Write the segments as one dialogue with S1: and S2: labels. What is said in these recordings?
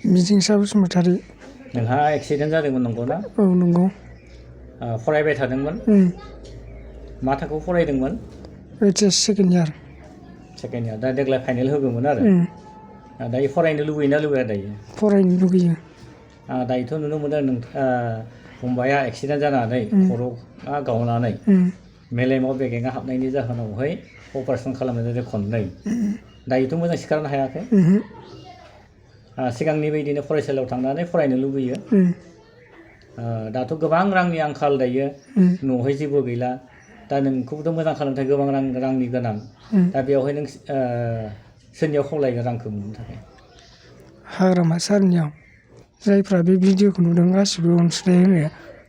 S1: मिजिंसा बसुमतारी।
S2: नोंहा एक्सिडेन्ट जादोंमोन नंगौना?
S1: औ नंगौ।
S2: फरायबाय थादोंमोन? मा थाखोआव फरायदोंमोन?
S1: HS second year.
S2: Second year, दा देग्लाय फाइनाल होगौमोन आरो। दायो फरायनो लुबैयोना लुबैया दायो?
S1: फरायनो लुगैयो।
S2: दायोथ' नुनो मोनदों फंबाया एक्सिडेन्ट जानानै खर'आ गावनानै मेलेमाव बेगेंआ हाबनायनि जाहोनावहाय अपारेसन खालामनाय जादों खननै। दायोथ' मोजां सिखारनो हायाखै? सिगांनि बायदिनो फरायसालियाव थांनानै फरायनो लुबैयो। दाथ' गोबां रांनि आंखाल दायो, न'आवहाय जेबो गैला। दा नोंखौबोथ' मोजां खालामनो थाखाय गोबां रांनि गोनां। दा बेवहाय नों सोरनियाव खावलायगोन रांखौ मोननो थाखाय?
S1: हाग्रामा सारनियाव, जायफ्रा बे भिडिअखौ नुदों गासिबो अनसुंथाइ होनो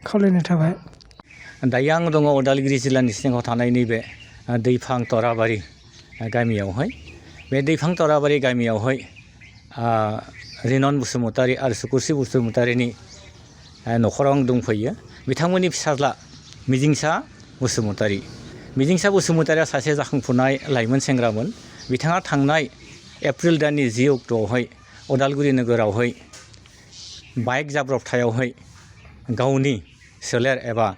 S1: खावलायनाय थाबाय।
S2: दायो आं दङ उदालगुरि जिल्लानि सिङाव थानाय नैबे दैफां तराबारि गामियावहाय। बे दैफां तराबारि गामियावहाय रिनन बसुमतारी आरो सुकुरस्रि बसुमतारीनि न'खराव आं दंफैयो। बिथांमोननि फिसाज्ला मिजिंसा बसुमतारी। मिजिंसा बसुमतारीया सासे जाखांफुनाय लाइमोन सेंग्रामोन। बिथाङा थांनाय एप्रिल दाननि 10 अक्ट'आवहाय उदालगुरि नोगोरावहाय बाइक जाब्रबथायावहाय गावनि सोलेर एबा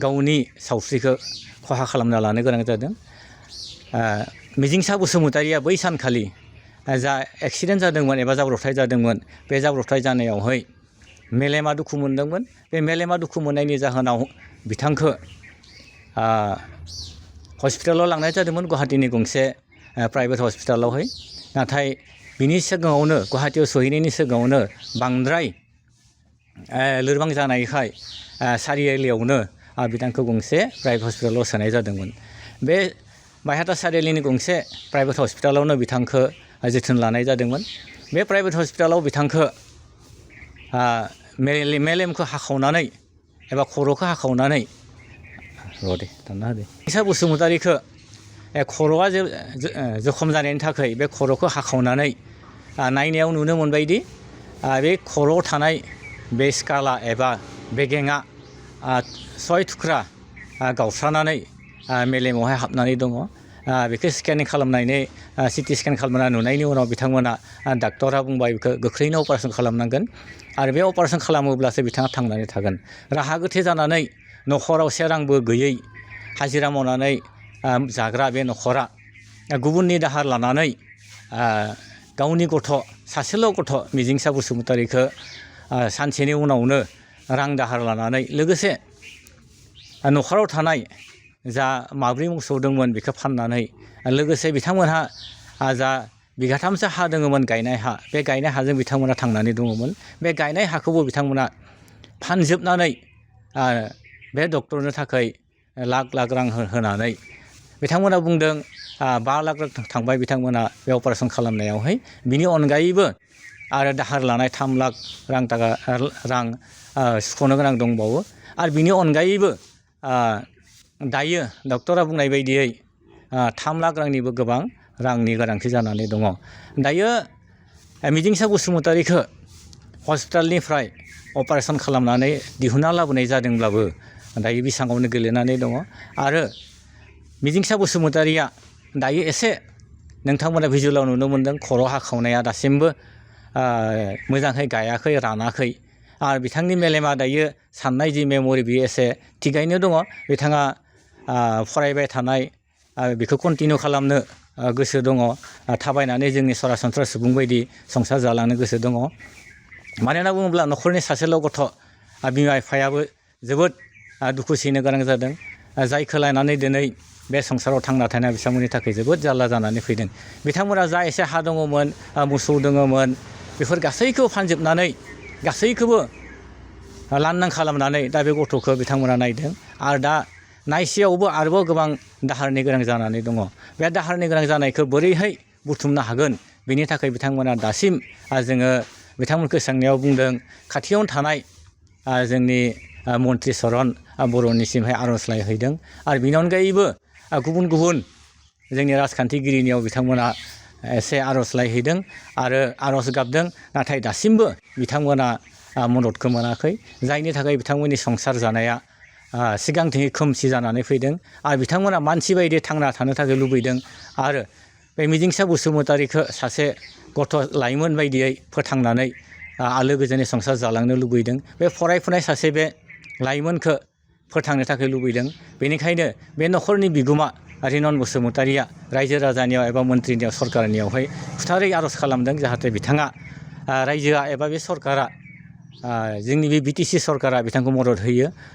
S2: गावनि सावस्रिखौ खहा खालामना लानो गोनां जादों। मिजिंसा बसुमतारीया बै सानखालि जा एक्सिडेन्ट जादोंमोन एबा जाब्रबथाय जादोंमोन, बे जाब्रबथाय जानायावहाय मेलेमा दुखु मोनदोंमोन। बे मेलेमा दुखु मोननायनि जाहोनाव बिथांखौ हस्पिटालाव लांनाय जादोंमोन, गुवाहाटीनि गंसे प्राइभेट हस्पिटालावहाय। नाथाय बिनि सिगाङावनो, गुवाहाटीयाव सहैनायनि सिगाङावनो बांद्राय लोरबां जानायखाय सारियालियावनो बिथांखौ गंसे प्राइभेट हस्पिटालाव सोनाय जादोंमोन। बे बायहाथा सारियालिनि गंसे प्राइभेट हस्पिटालावनो बिथांखौ जोथोन लानाय जादोंमोन। बे प्राइभेट हस्पिटालाव बिथांखौ मेलेमखौ हाखावनानै एबा खर'खौ हाखावनानै दानना होदो। मिजिंसा बसुमतारीखौ खर'आ जखम जानायनि थाखाय बे खर'खौ हाखावनानै नायनायाव नुनो मोनबायदि बे खर'आव थानाय बे स्काला एबा बेगेंआ 6 थुख्रा गावस्रानानै मेलेमावहाय हाबनानै दङ। बेखौ स्केनिं खालामनानै CT स्केन खालामना नुनायनि उनाव बिथांमोना, डाक्टरा बुंबाय बेखौ गोख्रैनो अपारेसन खालामनांगोन आरो बे अपारेसन खालामोब्लासो बिथाङा थांनानै थागोन। राहा गोथे जानानै न'खराव से रांबो गैयै हाजिरा मावनानै जाग्रा बे न'खरा गुबुननि दाहार लानानै गावनि गथ', सासेल' गथ' मिजिंसा बसुमतारीखौ सानसेनि उनावनो रां दाहार लानानै, लोगोसे न'खराव थानाय जा माब्रै मोसौ दंमोन बेखौ फाननानै, लोगोसे बिथांमोनहा जा बिगाथामसो हा दङमोन गायनाय हा, बे गायनाय हाजों बिथांमोना थांनानै दङमोन। बे गायनाय हाखौबो बिथांमोना फानजोबनानै बे डक्टरनो थाखाय लाख लाख रां होनानै बिथांमोना बुंदों 5 लाख रां थांबाय बिथांमोना बे अपारेसन खालामनायावहाय। बिनि अनगायैबो आरो दाहार लानाय 3 लाख रां सुख'नो गोनां दंबावो। आरो बिनि अनगायैबो दायो डक्टरा बुंनाय बायदियै 3 लाख रांनिबो गोबां रांनि गोनांथि जानानै दङ। दायो मिजिंसा बसुमतारीखौ हस्पिटालनिफ्राय अपारेसन खालामनानै दिहुनना लाबोनाय जादोंब्लाबो दायो बिसाङावनो गोलैनानै दङ। आरो मिजिंसा बसुमतारीया दायो एसे, नोंथांमोना भिजुअलाव नुनो मोनदों, खर' हाखावनाया दासिमबो मोजाङै गायाखै, रानाखै। आरो बिथांनि मेलेमा दायो साननाय जि मेम'रि बियो एसे थिगैनो दङ। बिथाङा फरायबाय थानाय बेखौ कन्टिनिउ खालामनो गोसो दङ। थाबायनानै जोंनि सरासनस्रा सुबुं बायदि संसार जालांनो गोसो दङ। मानो होनना बुङोब्ला न'खरनि सासेल' गथ', बिमा बिफायाबो जोबोद दुखु सैनो गोनां जादों। जायखौ लानानै दिनै बे संसाराव थांना थानाया बिथांमोननि थाखाय जोबोद जारला जानानै फैदों। बिथांमोना जा एसे हा दङमोन, मोसौ दङमोन, बेफोर गासैखौबो फानजोबनानै, गासैखौबो लांदां खालामनानै दा बे गथ'खौ बिथांमोना नायदों। आरो दा नायसेयावबो आरोबाव गोबां दाहारनि गोनां जानानै दङ। बे दाहारनि गोनां जानायखौ बोरैहाय बुथुमनो हागोन, बेनि थाखाय बिथांमोना दासिम जोङो बिथांमोनखौ सोंनायाव बुंदों खाथियावनो थानाय जोंनि मन्त्रि चरन बर'निसिमहाय आर'जलाइ हैदों। आरो बिनि अनगायैबो गुबुन गुबुन जोंनि राजखान्थिगिरिनियाव बिथांमोना एसे आर'जलाइ हैदों आरो आर'ज गाबदों। नाथाय दासिमबो बिथांमोना मददखौ मोनाखै, जायनि थाखाय बिथांमोननि संसार जानाया सिगांथिं खोमसि जानानै फैदों। आरो बिथांमोना मानसि बायदि थांना थानो थाखाय लुबैदों। आरो बे मिजिंसा बसुमतारीखौ सासे गथ' लाइमोन बायदियै फोथांनानै आलो गोजोनै संसार जालांनो लुबैदों बे फरायफुनाय सासे बे लाइमोनखौ फोथांनो थाखाय लुबैदों बेनिखायनो बे न'खरनि बिगोमा रिनन बसुमतारिया रायजो राजानियाव एबा मन्थ्रिनियाव सरकारनियावहाय खुथारै आर'ज खालामदों जाहाथे बिथाङा रायजोआ एबा बे सरकारा जोंनि बे BTC सरकारा बिथांखौ मदद होयो